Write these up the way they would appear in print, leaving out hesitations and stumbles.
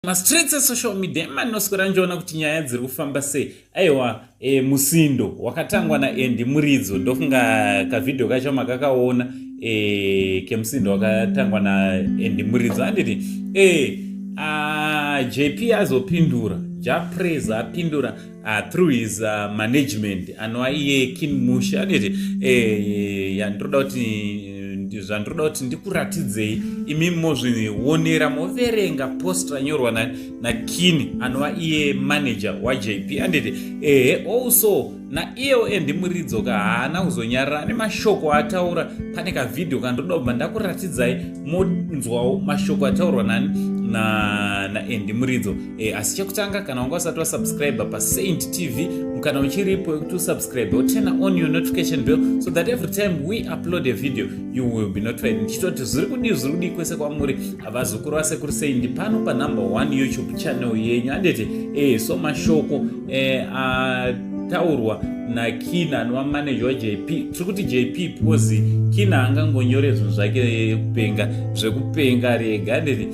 Mastreets esocial media emanoswera njoona kuti nyaya dziri kufamba sei. Aiwa, musindo wakatangwa naAndy Muridzo, ndofunga kavhidhiyo kacho makakaona, kemusindo wakatangwa naAndy Muridzo, handiti? JP azopindura, Japrez apindura through his management anova iye Kin Mushi, handiti? Yandinoda kuti zvandinoda kuti ndikuratidzei imi mozvionera, moverenga post ranyorwa naKini anova iye manager waJP, handiti? Ehe, also naiyewo Andy Muridzo ka haana kuzonyarara, ane mashoko ataura. Pane kavhidhiyo kandoda kubva ndakuratidzai, monzwawo mashoko ataurwa nani naAndy Muridzo. Asi chekutanga, kana wanga usati wasubscribe paSaint TV, mukana uchiripo wekuti usubscribe, woturn on your notification bell so that every time we upload a video you will be notified. Ndichitoti zviri kudii, zviri kudii kwese kwamuri, vazukuru vasekuru Saint, pano panumber 1 YouTube channel yenyu, handiti? So mashoko ataurwa naKina anova manager waJP, tiri kuti JP because Kina angangonyore zvinhu zvake kupenga zvekupenga rega, handiti?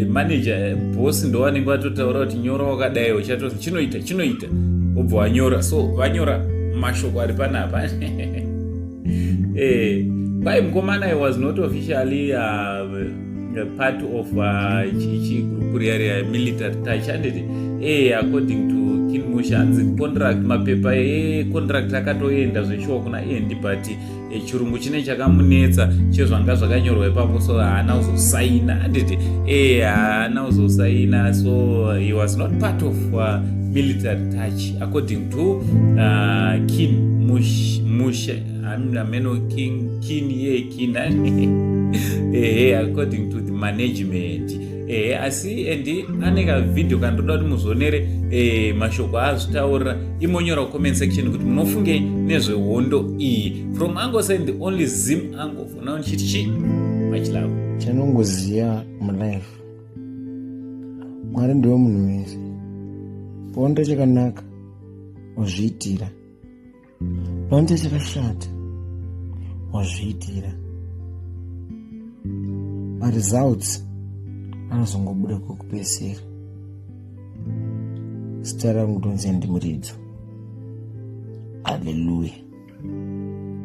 Manager boss ndo vanenge vatotaura kuti nyora wakadai, uchatozi chinoita chinoita, wobva wanyora. So vanyora mashoko ari panapa. Kwai mukomana, I was not officially part of chigroup riya riya Military Touch, handiti? According to Kinmush, hanzi contract, mapepa econtract akatoenda zveshuwa kuna Andy, but chirungu chine chakamunetsa chezvanga zvakanyorwa ipapo, so haana kuzosaina, handiti? Haana kuzosaina, so he was not part of Military Touch according to Kin Mush, Mush ameno King Kin ye Kin, ehe, according to the management. Ehe, asi Andy ane kavhidhiyo kandoda kuti muzvionere mashoko aazvitaurira. Imonyora comment section kuti munofungei nezvehondo iyi. From Uncle Saint, the only Zim uncle for now, ndichiti chi much love. Chanongoziva mulife, Mwari ndiwe munhu wese. Paunoita chakanaka wazviitira, paunoita chakashata wazviitira. Maresults anozongobuda kwekupedzisira. Zita rangu ndonzi Andy Muridzo. Haleluya.